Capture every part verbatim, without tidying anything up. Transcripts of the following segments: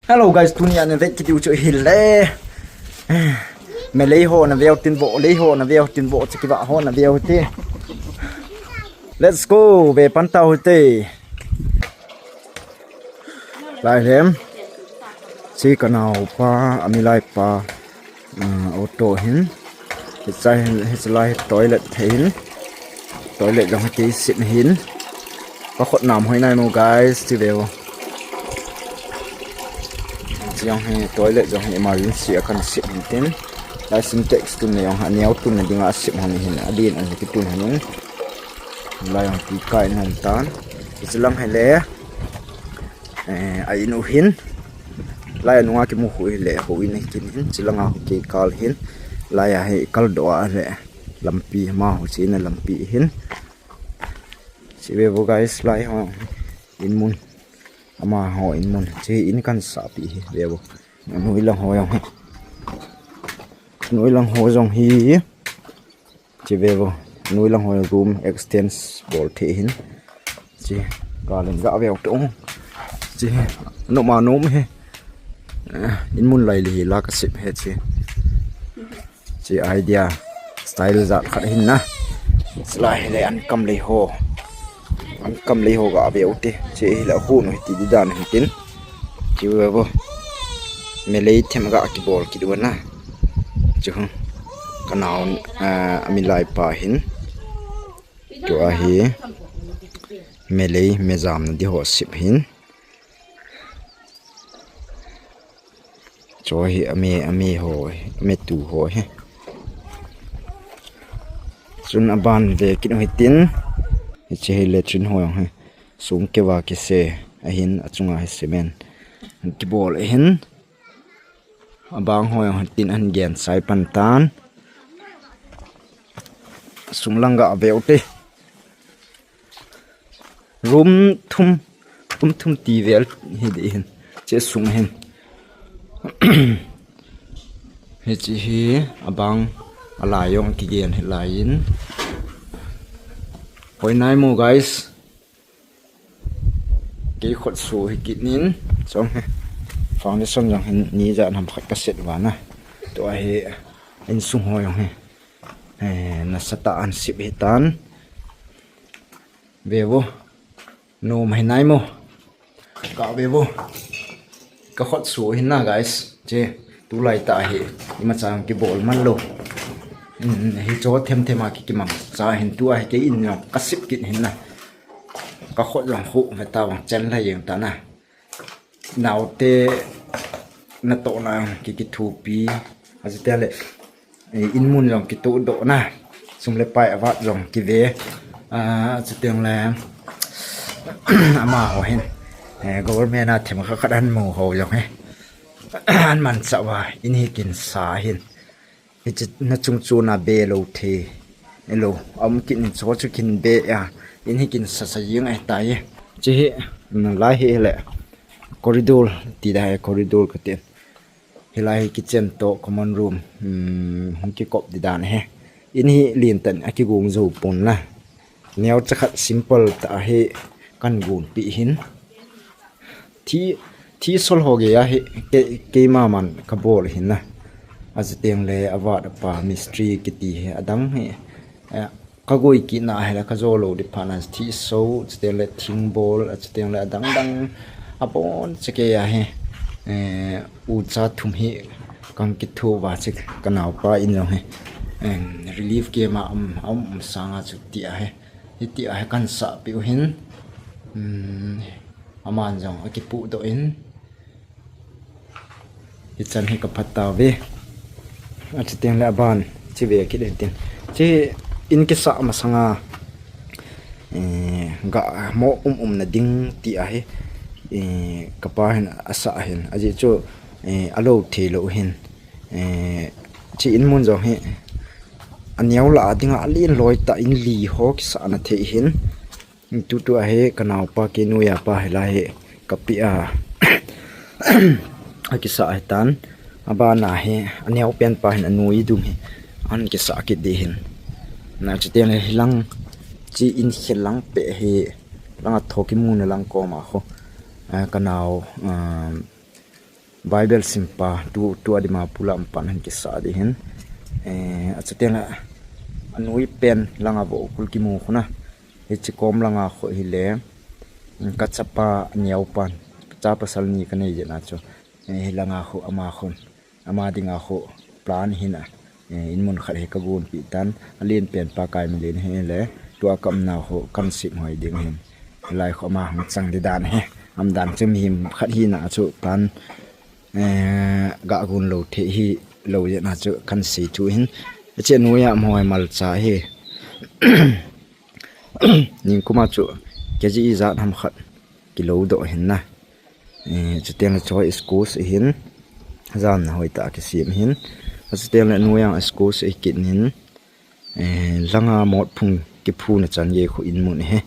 Hello guys, tuni a na vet kit u chu hi le. Melei ho na veu tin vo, lei ho na veu tin vo, chiki va ho na veu ti. Let's go, ve pan ta u te. Lai lem. Chi ka nau pa, a mi lai pa. Ah, auto hin. Hichai hin, hichai lai toilet hin. Toilet jong hi kei sip hin. Ka khut nam hoi nai mo guys, chi veu. Chi jong hi toilet jong hi emergency a kan sip hin tin. Lai Sintex tun na jong ha, niau tun na dinga sip hon hin. A din an ki tun hin. Lai jong ki kai nom tan. Hichi lang hi le. Eh, a in u hin. Lai a nunga kimu khu hi le, khu in hi kin hin. Chi langa khu kei kal hin. Lai a hi kal do a le. Lampi ma ho chi na lampi hin. Chi ve vo guys, lai ho in mun. Ama ho in mun. Chi in kan sa pi hi ve vo. Noi lang ho jong hi. Noi lang ho jong hi. Chi ve vo. Noi lang ho room extends bol the hin. Chi ka len ga veu tong. Chi no ma nom he. Eh, in mun lai li hi la ka sip he chi. Chi idea style jat khat hin na. Chi lai hi le an kam lei ho. An kam lei ho ga veu te. Chi hi la hu no hi ti di dan hin tin. Chi ve vo. Melei them ga ki bol ki du na. Chu ka nau, ah, a mi lai pa hin. Tua hi melei, mejam na di ho sip hin. Chu hi a mi, a mi ho, a mi tu ho hi. Chun a ban ve kin hi tin. Hichi hi latrine ho jong hi. Sung ke va ki se a hin a chunga hi cement. Ki bol a hin. A bang ho jong tin an gen sai pan tan. Sung lang ga veu te. Room thum, room thum ti vel hi di hin. Che sung hin. Hichi hi a bang a lai jong ki gen hi lai in. Hoi nai mo guys. Kei khut su hi kit nin, chong hi. Foundation jong hin ni ja nam khat ka set va na. Tua hi insung ho jong hi. Eh, na sa ta an sip hi tan. Ve vo. No mai nai mo. Ka ve vo. Ka khut su hi na guys. Che, tu lai ta hi. Ima chang ki bol man lo. Hmm, hi cho them them a ki ki mang. Cha hin tu a hi kei in jong ka sip kit hin na. Ka khut jong khu ve ta vang chen la jeng ta na. Nau te na to na ki ki thu pi. A chi te le, eh, in mun jong ki to do na. Sum le pai a vat jong ki ve. A, a chi te le, ama ho hin. Eh, government a them kha khat an mu ho jong he. An man cha va, in hi kin sa hin. Hichi na chung chu na be lo the. Elo, am kin in cho chu kin be a. In hi kin sa sa jing a tai. Chi hi, na lai hi le. Corridor, ti da he corridor ka tin. Hi lai hi kitchen to common room. Hmm, hung ki kop di dan he. In hi lin tan a ki gung zo pon na. Neo cha khat simple ta hi kan gun pi hin. Thi, thi sol ho ge a hi ke, keima man ka bol hin na. A chi teng le a vat a pa mistri kiti hi a dang hi. Eh, ka goi ki na hi la ka zo lo di pa na thi so, chi teng le thing bol, a chi teng le a dang dang a bon che ke a hi. Eh, u cha thum hi kan ki thu va chi ka nau pa in jong hi. Em, relief ke ma um, um, um sang a chu ti a hi. Hi ti a hi kan sa pi u hin. Um, Aman jong a kipu do in. Hi chan hi ka phat ta ve. A chi teng le a ban chi ve kit in tin. Chi in kisa masanga, eh, ga mo um um na ding ti a hi. Eh, ka pa hin a sa hin. A ji chu, eh, a lo thei lo hin. Eh, chi in mun jong hi. A neo la a ding a lin loi ta in li ho kisa na thei hin. Tutu a hi ka naupa ki nuiya pa hi la hi ka pi a. A kisa hi tan. A bana hi a neo pen pa hin a nui dum hi. An kisa kit di hin. Na chu ten hi lang chi in hi lang pe hi lang a tho ki mu na lang ko ma ho. A ka nau, um, Bible simpa tu, tu a Dimapur lam pan hin kisa di hin. Eh, achuti le anoi pen langa vo kul kimu khuna. Hichi kom langa kho hile, ka chapa neo pan, cha pasal ni ka nei jena chu. Eh, hilanga kho ama khun, ama dinga kho plan hin a. Eh, in mun khat hi ka gon pi tan, a len pen pa kai mi len hi le, tua ka umna kho kan sim hoi ding hin. Lai kho ama hung chang di dan hi, am dan chu mihem khat hina chu plan, eh, ga gon lo thei hi lo jena chu kan sei thu hin. Ache noiya mhoi malcha hi. Ningkuma chu K G ijat ham khat kilo doh hin na. Eh, chuteng le choi squash hin, jan na hoi ta kisem hin. Chuteng le noiya squash hi kit nin, eh, langa mot phung kiphuna chan gei khu in mun hi.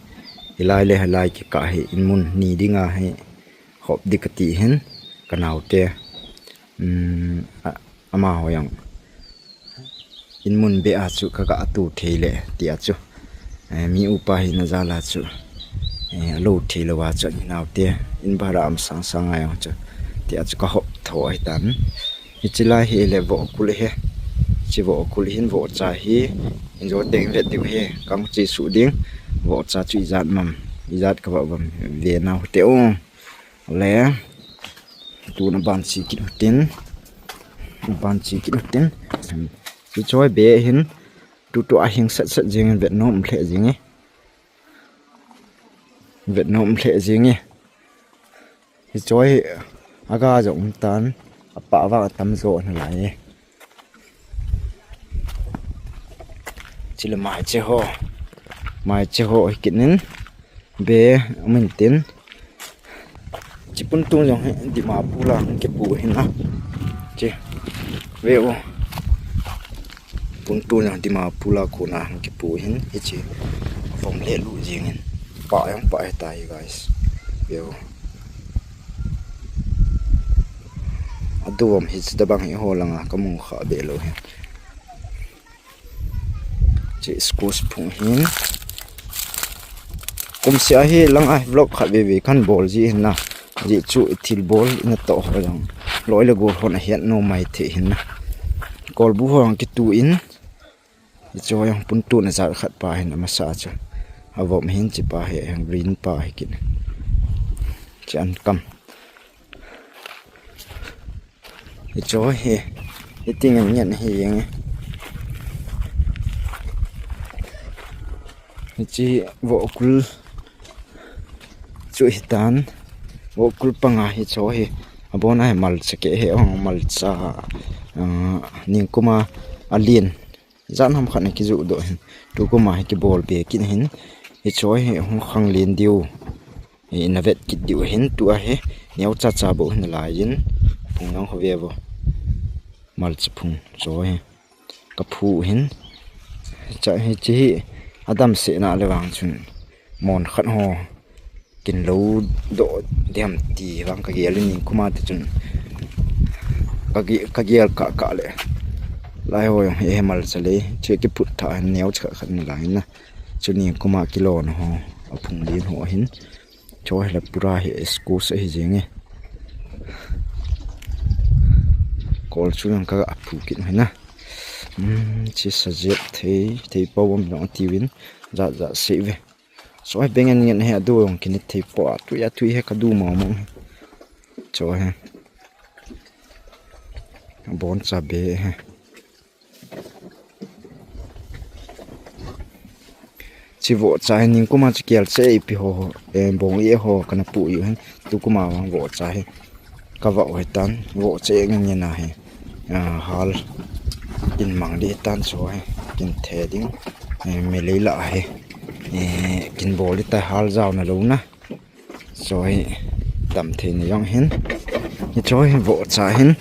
Hilai le hilai kikah hi in mun ni dinga hi hop di kati hin, ka naote. Um, a, amaho jong in mun be a chu ka ga tu thei le tia chu. Eh, mi upa hina jal a chu, eh, alo thei lou a chu, ani naote in bhara um sang sang a jong chu, tia chu ka hop tho ahi tan. Hichi lai hi le vo kul hi. Chi vo kul hin vo cha hi. In jo teng vet diu hi. Kang chi su ding. Vo cha chu ijat mam. Ijat ka va vam ve na hu te u. Le. Tuna ban chi kit u tin. Ban chi kit u tin. Hichoi be hin. Tu tu a hing set set jing vet nom lheh jing e. Vet nom lheh jing e. Hichoi hi aga jong um tan, apa va tam jo na lai e. Chile mai che ho. Mai che ho hi kit nin. Be um in tin. Chi pun tung jong hi Dimapur lang kipu hin a. Chi. Ve u. Pun tung jong Dimapur la kona kipu hin. Hichi. Vom le lu jing in. Pa jong pa hi ta hi guys. Ve u. Adu vom hichi tabang hi ho langa ka mu kha be lo hin. Chi squash phung hin. Kum sia hi langa hi vlog khat ve ve kan bol ji hin na. Ji chu thil bol na to ho jong. Loi le gol hon a het no mai the hin na. Kolbu ho jong kitu in. Hicho jong pun tuna jat khat pa hin amasa chu. A vom hin chi pa hi jong green pa hi kin. Chi an kam. Hicho hi, hiti ngen ngen hi jeng e. Hichi vo kul chu hi tan. Vo kul panga hicho hi. Abona hi malcha ke hi ong malcha. Ah, ningkuma a lien. Jan ham khat na kijuh doh hin. Tukuma hi kibol be kit hin. Hicho hi hung khang lien diu. Hi na vet kit diu hin tu a hi. Neo cha cha bo hin lai in. Phung jong kho ve vo. Malcha phung cho hi. Ka phu hin. Cha hi chi hi. Adam se na le vang chun. Mon khat ho. Kin lo doh diam ti vang ka gel in ningkuma te chun. Ka ge-, ka gel ka ka le. Lai ho jong hi he malcha le. Che kiphut tha hin neo cha khat ni lai na. Chu ningkuma kilo na ho. A phung lien ho hin. Cho hi la pura hi squash hi jing e. Kol chu jong ka ga phu kit mai na. Hmm, chi sa jep thei, thei pa bom jong ti vin. Jat jat se ve. Cho hi bengen ngen he adu jong kini thei pa. Tu ya tu he ka du ma ma. Cho hi. Bon cha be he. Chi vo cha hi ningkuma chi kel che ipi ho, eh, bong i ho kana pu i hin. Tukuma vang vo cha hi. Ka va oi tan, vo che ngen ngen a hi. Ah, hal. Kin mang di tan cho hi. Kin the ding. Eh, me lei la hi. Eh, kin bol di ta hal jao na lo na. Cho hi tam thei ni jong hin. Hi cho hi vo cha hin.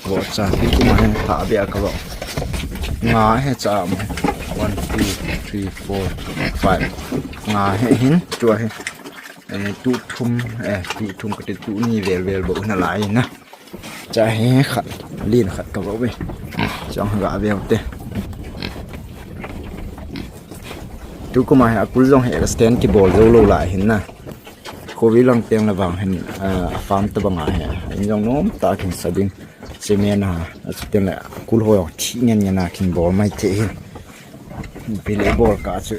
Vo cha hi kuma hin tha bia ka vo. Nga hi cha mo. One, two, three, four, five. Nga hi hin. Cho hi. Eh, tu thum, eh, tu thum ka ti tu ni vel vel bo na lai na. Cha hi khat, lien khat ka vo ve. Chong ga ve te. Tukuma hi akul jong hi extend kibol jou lou lai hin na. Covid lang teng le vang hin, ah, a farm tabang a hi. In jong nom tah a khin sa ding. Cement a, a chu teng le kul ho jong thi ngen ngen a khin bol mai thei hin. Pi le bol ka chu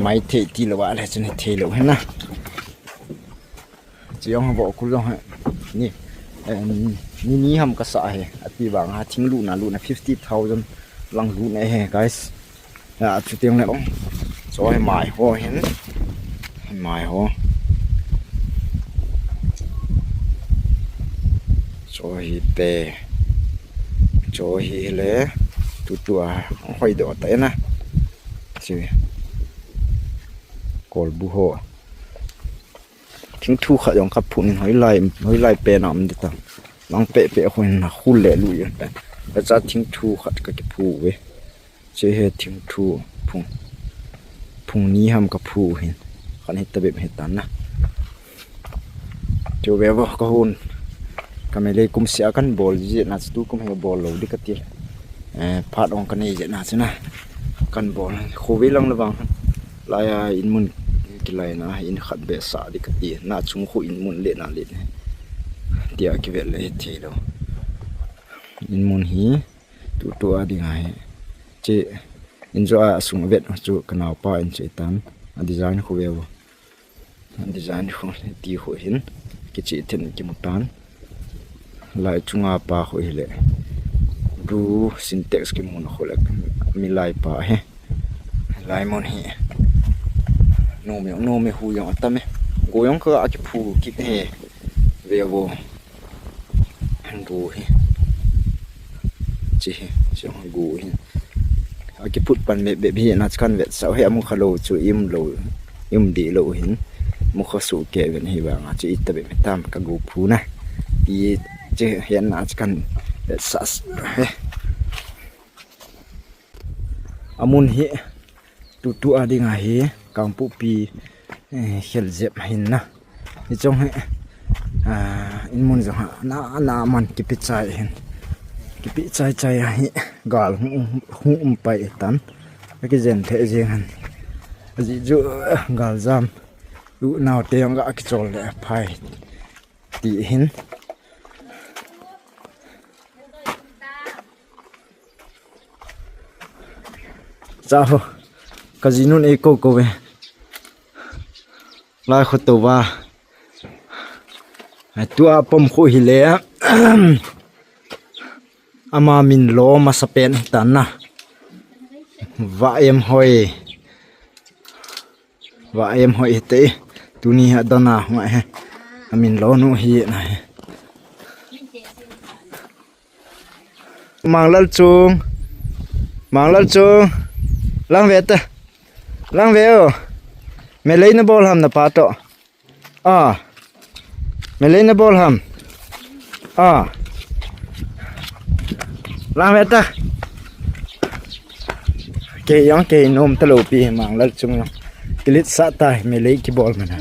mai thei ti lou a le chun thei lou hin na. Chi jong bo kul jong hi. Ni, em, ni ni ham ka sa hi. Ati vang a thing luna luna fifty thousand lang luna hi, guys. Ya, chu teng le. Cho hi mai ho hin. Mai ho. Cho hi te. Cho hi le. Tutu a hoi do ta na. Chi. Kolbu ho. Thingthu khat jong ka phun in hoilai, hoilai pen a um ding ta. Lang peh peh khu hin na khu le lu yen pen. Ka cha thingthu khat ka kiphu ve. Che he thingthu phung. Phung ni ham ka phu hin. Khan hi ta bep hi tan na. Chu ve vo ka hun. Ka melei kum sia kan bol ji na chu tu kum he bol lou ding ka ti. Eh, phat ong ka nei je na chu na. Kan bol. Khu ve lang le vang. Lai a in mun kilai na, in khat be sa ding ka ti. Na chung khu in mun le na le. Tia ki ve le thei lou. In mun hi. Tutu a ding a hi. Che in jo a sung vet chu ka nau pa in che tan. A design khu ve vo. Design khu ti khu hin kichi thin kimu tan. Lai chunga pa khu hi le. Bru Sintex kimu na khu le. Mi lai pa hi. Lai mun hi. Nomi, nomi hu jong atam e. Go jong ka kiphu kit he. Ve vo. Gu hi. Chi hi, chi gu hi. A kiput pan me be hi na kan vet sa hi amu kha lou chu im lou, im di lou hin. Mu kha su ke ven hi vang a chu ita be tam ka gu phu na. I chi hi na kan vet sa hi. Amun hi tutu a ding a hi Kangpokpi, eh, khel jep hin na. Hi chong hi, ah, in mun jong ha, na, na man kipi chai hin. Kipi chai chai a hi gal hung, hung um pai tan. Ka kijen the jeng han. Aji ju, ah, gal jam. U nau te jong ka kichol le phai. Ti hin. Cha ho. Ka jinun ei ko ko ve. Lai kho to va. Ai, tua pom khu hi le. Ama min lo masa pen hi tan na. Va em hoi. Va em hoi hi te. Tuni ha dana hung a he. Amin lo nu hi na he. Manglal Chung. Manglal Chung. Lang ve ta. Lang ve o. Melei na bol ham na pa to. Ah. Melei na bol ham. Ah. Lang ve ta. Kei jong kei nom ta lou pi Manglal Chung jong. Kilit sa ta melei kibol mana.